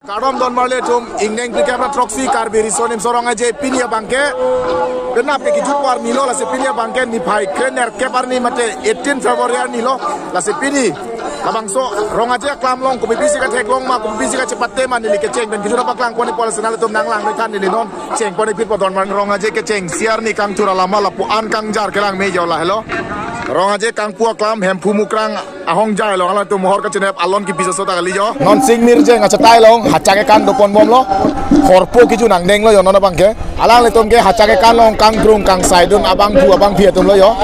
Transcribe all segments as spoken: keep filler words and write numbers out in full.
Kardom donmarli atum, ingdeng phlikep ra throksi Karbi Riso Nimso Rong Aje pini abangke. Penap ke kejut arni lo, lasi pini abangke niphai krenerkep arni mate eighteen February arni lo, lasi pini labangso Rong Aje aklam along kopi pisi katheklong ma, kopi pisi kachepate ma neli kecheng pen kejut apaklang pon-ikpo, lasi nanglitum nanglang noi than, neli non cheng pon-ikphitpo donmar. Rong Aje kechengsi arni kangthur alam ma lapu-an kangjar kelang me jo, lahelo. Rong Aje kangpu aklam Hemphu Mukrang ahongjai along alangtum mohor kachinep alon kipi soso ta kali jo. Non Sing Mirjeng achetai along hacha kekan dopon bomlo. Horpo kejun angdeng lo jo non abangke. Alanglitum ke hacha kekan along kangkrung kangsaidun abangphu abangphi atum lo jo.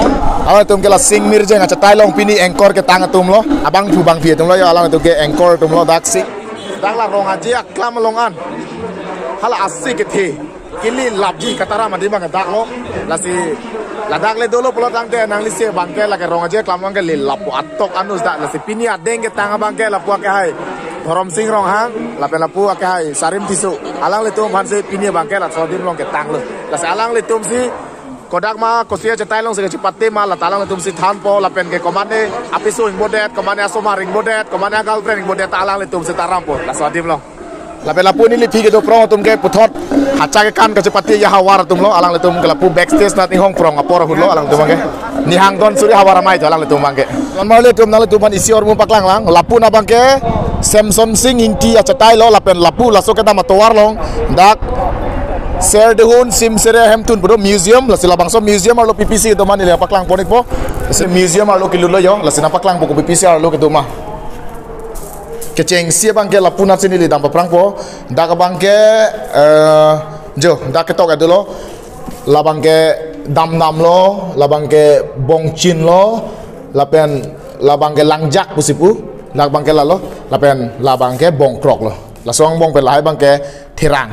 Alanglitum ke la Sing Mirjeng achetai along pini anchor ketang atum lo. Abangphu abangphi atum lo jo. Alanglitum ke anchor atum lo, daksi. Dak la Rong Aje aklam along an hala asi kethe kili lapji kataram adim abang dak lo. Lasi ladak le dolo pulo tangte nanglisi abangke lake Rong Aje aklam abangke le lapu atok anus dak, lasi pini adeng ketang abangke lapu akehai Dhorom Sing Ronghang lapen lapu akehai Sarim Tisso, alanglitum aphansi pini abangke laso adim along ketang lo. Lasi alanglitumsi kodak ma kosi achetai alongsi kachepate ma, lata alanglitumsi thanpo, lapen ke komatne apiso ingbodet, komatne asomar ingbodet, komatne agirlfriend ingbodet ta alanglitumsi tarampo laso adim along. Lapen lapu neli aphi kedo prong atum ke puthot hacha kekan kachepate ahavar atum lo, alanglitum ke lapu backstage nat inghong prong apor ahut lo, alanglitum abangke. Nihang don suri havar amei jo alanglitum abangke. Donmarli atum, nanglitum aphan isi ahormu paklang lang. Lapu abangke Semson Sing Ingti achetai lo, lapen lapu laso kedam atovar along dak Serdihun Simsere Hemtun pu do museum, lasi labangso museum arlo pipisi kedo ma neli paklang pon-ikpo. Lasi museum arlo kelut lo jo, lasi nangpaklangpo kopi pisi arlo kedo ma. Kechengsi abangke lapu natsi neli dam paprangpo. Dak abangke, eh, jo, dak ketok dolo. Labangke damnam lo, labangke bongchin lo, lapen labangke langjak pusi pu, labangke lalo, lapen labangke bongkrok lo. Laso angbong pen lahai abangke therang.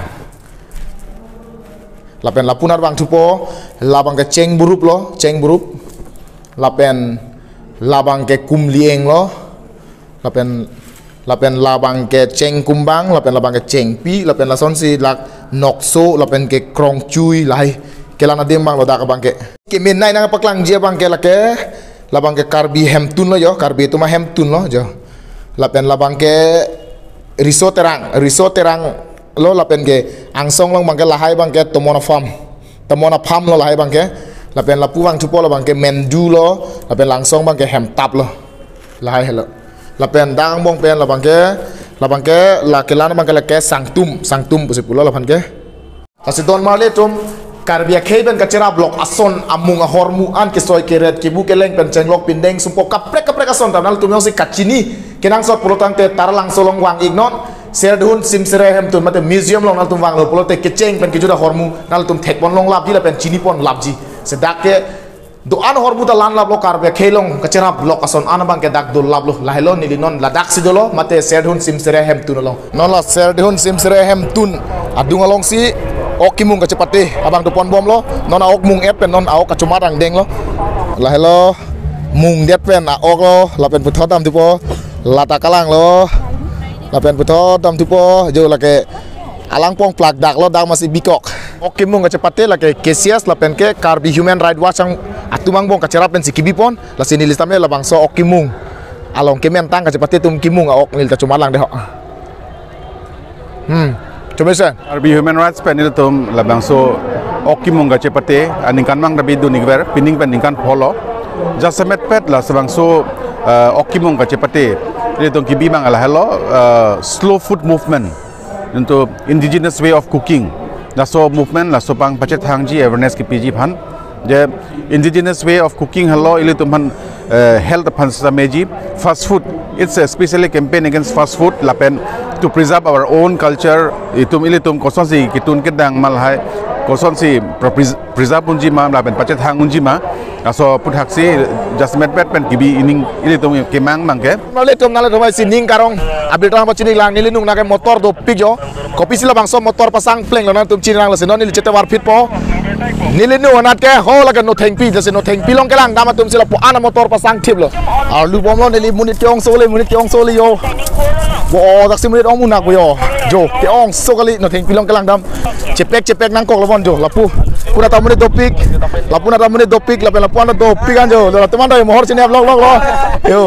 Lapen lapu nat vangthupo, labangke chengburup lo, chengburup. Lapen labangke kumlieng lo. Lapen, lapen labangke chengkumbang, lapen labangke chengpi, lapen lasonsi lak nokso, lapen ke krongchui, lahai kelang adim abang lo dak abangke. Kemenei nangpaklangji abangke lake, labangke Karbi Hemtun lo jo, Karbi atum ahemtun lo jo. Lapen labangke riso terang, riso terang lo, lapen ke angsong along abangke lahai abangke tomon apham. Tomon apham lo lahai abangke. Lapen lapu vangthupo labangke mendu lo, lapen langsong abangke hemtap lo. Lahai helo. Lapen dak angbong pen labangke, labangke la kelang abangke lake sangtum, sangtum pusi pulo laphan ke. Lasi donmarli atum, Karbi akhei pen kacherap lok ason amung ahormu an kesoi keret kebu keleng pen chenglok pindeng sumpo kaprek kaprek ason ta nanglitum jongsi kachini kenangsot pulo tangte Taralangso along vang-iknon, Serdihun Simsere Hemtun mate museum along nanglitum vanglo pulote kecheng pen kejut ahormu nanglitum thekpon longlapji lapen chinipon lapji. Sedak ke do-an ahormu ta lanlap lo, Karbi akhei along kacherap lok ason an abangke dak dolap lo, lahelo neli non ladaksi dolo mate Serdihun Simsere Hemtun along. Non la Serdihun Simsere Hemtun adung alongsi ok kemung kachepate abang dopon bomlo, non a-ok mung-et pen non a-ok kachomat angdeng lo. Lahelo mungdet pen a-ok lo, lapen puthot damthupo, lata kalang lo. Lapen puthot damthupo, jo lake alang pongplak dak lo, dak masi bikok. Ok kemung kachepate lake K C S lapen ke Karbi Human Rights Watch ang atum angbong kacherap pensi kebipon, lasi neli sitame labangso ok kemung along kementang kachepate atum kemung a-ok neli ta chomat lang de ho. Hmm. Chomesen. Karbi Human Rights pen ilitum labangso ok kemung kachepate aningkan mang ta bidun-ikver, pining pen ningkan pholo. Jasemet pet la labangso, eh, ok kemung kachepate ilitum kebi mang lahelo, eh, slow food movement, into indigenous way of cooking. Laso movement laso abang pachethangji, awareness kepiji aphan. Je indigenous way of cooking helo ilitum aphan, eh, health aphan sita meji. Fast food, it's a specially campaign against fast food lapen to preserve our own culture. Itum ilitum kosonsi ketun kedang ma lahai, kosonsi pre-, pres-, preserve unji ma lapen pachethang unji ma, laso aputhaksi jasemet pet pen kebi ining ilitum kemang mang ke. Nangtum nanglitum aphansi ning karong abirta pachini lang, neli nung nake motor dopik jo. Kopisi labangso motor pasang plenglo nangtum chini lang, lasi non neli chetovar phitpo. Neli nung anat ke ho lake Nothengpi, lasi Nothengpi along kelang dam atumsi lapu-an amotor pasang thiplo. Arlu bomlo, neli monit ke-ongso le, monit ke-ongso le jo. Bo daksi monit ong munak bo jo. Jo ke-ongso kali, Nothengpi along kelang dam. Chepek chepek nangkoklo bon jo, lapu. Pura ta monit dopik. Lapu nat ta monit dopik, lapen lapu-an ta dopik an jo. Lo latum an ta mohor chinep lok lok lo. Jo.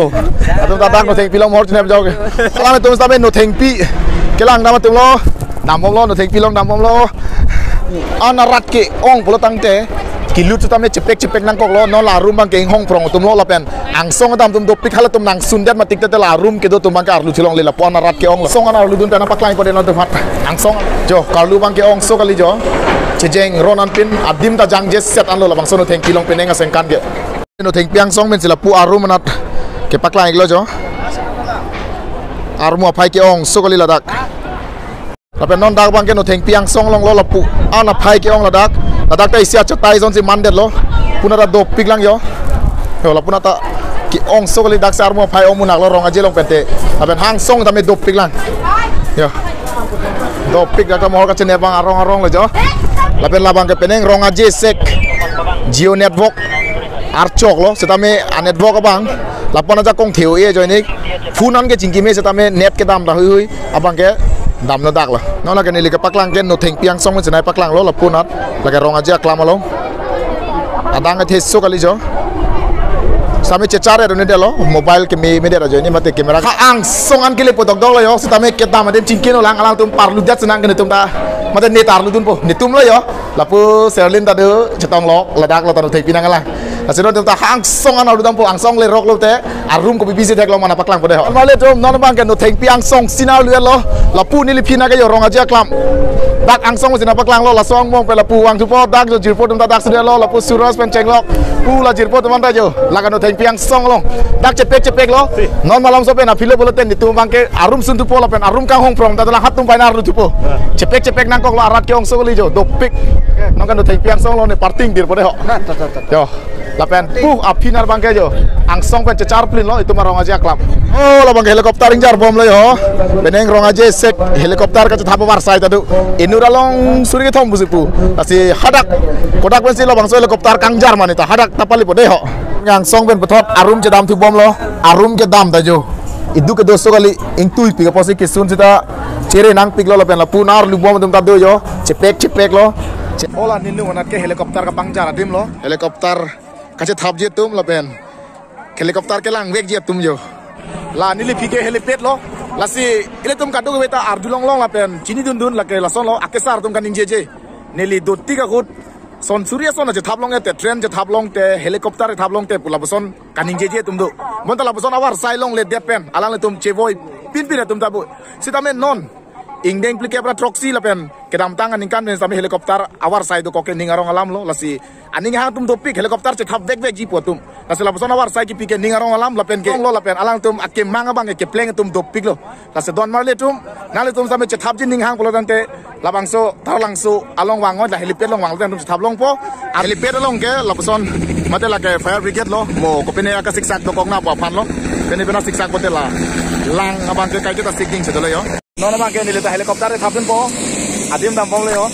Latum ta dak Nothengpi along mohor chinep jo. Alangtum sitame Nothengpi Kelang dam atum lo, dambomlo, Nothengpi along dambomlo. An arat ke-ong pulo tangte, kelut setame chepek chepek nangkoklo, non la arum abang ke inghong prong atum lo lapen. Angsong dam atum dopik halatum nangsundet matik tete la arum kedo atum abang ke arlu chilongle lapu an arat ke-ong lo. Song an arlu dun pen nangpaklang pode non atum hat. Angsong. Jo, karlu abang ke-ongso kali jo. Chejeng ron anpin, adim ta jangje set anlo labangso Nothengpi along penang asengkan ke. Nothengpi angsong pen si lapu arum anat kepaklang iklo jo. Armu aphai ke-ongso kali ladak. Lapen non dak abang ke Nothengpi angsong along lo lapu. An aphai ke-ong ladak. Ladak ta isi achatai ason si mandetlo. Puna ta dopik lang jo. Jo, lapu na ta ke-ongso kali dak si armu aphai ong munak lo Rong Aje along pente. Lapen angsong tame dopik lang. Jo. Dopik dak ta mohor kachene abang arong arong lo jo. Lapen labang ke penang Rong Aje sek Jio network archok lo, setame a network abang lapu an ajakong theo e joinik. Phone an ke chingki me setame net kedam ta hui hui abang ke damlo dak lo. Non lake neli kepaklang ke Nothengpi angsong pen si nangpaklanglo lapu anat lake Rong Aje aklam along. Adang athe so kali jo. Setame chechar e dun delo, mobile ke me me dera joini mate camera. Ha angsong an kele podok dok lo jo, setame kedam adim chingki no lang alangtum parlu jat senang ke netum ta. Mate net arlu dunpo, netum lo jo. Lapu Serlin ta do chetong lok, ladak lo ta Nothengpi nanglang. Lasi non atum ta angsong an arlu dampo, angsong le rok lote, arum kopi bisi theklong ma nangpaklang pode ho. Male atum non abang ke Nothengpi angsong si arlu lo, lapu neli phin ke jo Rong Aje aklam. Dak angsong si nangpaklanglo, laso angbong pen lapu vangthupo, dak jo jirpo atum ta dak sudetlo, lapu Suros pen chenglok, pu la jirpo atum anta jo, lake Nothengpi angsong along. Dak chepek chepek lo, non malomso pen aphi lo pulote netum abang ke arum sunthupo lapen arum kanghong prong ta la hatum pai na arlu thupo. Chepek chepek nangkoklo arat ke-ongso kali jo, dopik. Non kan Nothengpi angsong along ne parting dir pode ho. Jo. Lapen pu aphi nar abang ke jo. Angsong pen chechar plin lo itum a Rong Aje aklam. Oh, labang ke helicopter ingjarbomlo jo. Penang Rong Aje sek helicopter kachethap avarsai ta do. Inut along suri kethom pusi pu. Lasi hadak kodak pensi labangso helicopter kangjar mani ta hadak ta pali pode ho. Angsong pen puthot arum chedamthubomlo. Arum kedam ta jo. Iduk kedo so kali ingtuipik apotsi kesun seta chere nangpiklo lapen lapu an arlu bom atum ta do jo. Chepek chepek lo. Che- Ola ninung anat ke helicopter kapangjar adim lo. Helicopter kachethapji atum lapen helicopter kelangvekji atum jo. La neli aphi ke helipad lo. Lasi ilitum kadokave ta arjulong long lapen chinidun dun lake lason lo akesar atum kaningjeje. Neli dotik ahut son suri ason chethap long te, train chethap long te, helicopter chethap long te pu lapuson kaningjeje atum do. Bonta lapuson avarsai longledet pen alanglitum chevoi pinpin atum ta bo. Setame non ingdeng phlikep ra throksi lapen kedamtang aningkan pen setame helicopter avarsai dokok ke ning arong alam lo, lasi aning hang atum dopik helicopter chethapvekvekji pu atum. Lasi lapuson avarsai kipi ke ning arong alam lapen ke lo lapen alangtum akemang abang ke kepleng atum dopiklo. Lasi don marli atum, nanglitum setame chethapji ning hang pulo tangte labangso Taralangso along vang oi, la helipad along vang lo tangte atum chethap longpo. Helipad along ke lapuson mate lake fire brigade lo, mo kopine akasiksak dokok na pu aphan lo. Pine pina siksak pote la lang abang ke kaiketa sik ding si dolo jo. Non abang ke neli ta helicopter chethapdunpo. Adim dambomlo jo.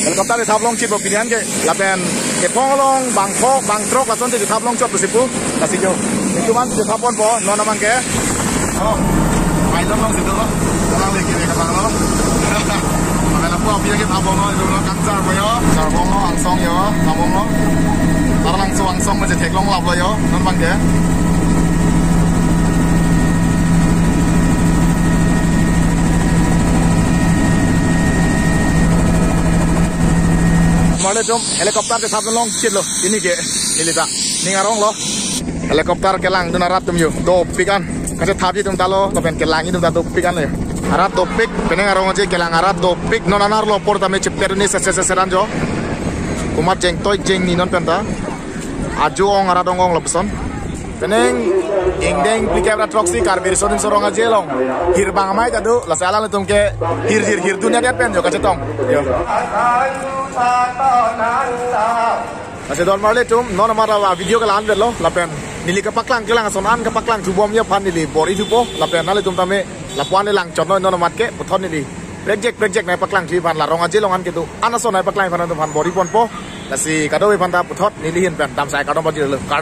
Helicopter chethap longchitpo pini an ke. Lapen kethong along bangpho bangthrok lason chethap longchot pusi pu. Lasi jo. Itum an chethapponpo non abang ke. Oh. Pilot along si do. Alang lagi ni katang lo. Lapen lapu aphi ke thapbomlo, itum lo kangjar po jo. Jarbomlo, angsong jo, thapbomlo. Taralangso angsong ma chetheklong laplo jo. Non abang ke. Marli atum helicopter chethap longchitlo. Pini ke neli ta ning arong lo. Helicopter kelangdun arat atum jo. Dopik an. Kachethapji atum ta lo. Lapen kelangji atum ta dopik an lo jo. Arat dopik, penang arong aje kelang arat dopik non an arlo apor tame chepet ni se se se se ran jo. Komat jeng toi jeng ni non penta. Ajo ong arat ong ong lapuson. Penang ingdeng phlikep ra throksi Karbi Riso Nimso Rong Aje along. Hir bang amei ta do, lasi alanglitum ke hir hir hirdun adet pen jo kachetong. Jo. Lasi don marli atum, non amat la video kelang-an lo, lapen neli kapaklang kelang ason an kapaklangthubomji aphan neli bor-ithupo, lapen nanglitum tame lapu an le langchot noi non amat ke, puthot neli prekjek prekjek nangpaklangthu aphan la Rong Aje along an kedo an ason nangpaklang aphan nanglitum aphan bor-iponpo. Lasi kadokave aphan ta puthot neli ahin pen damsai kardom pajirlo. Kardom.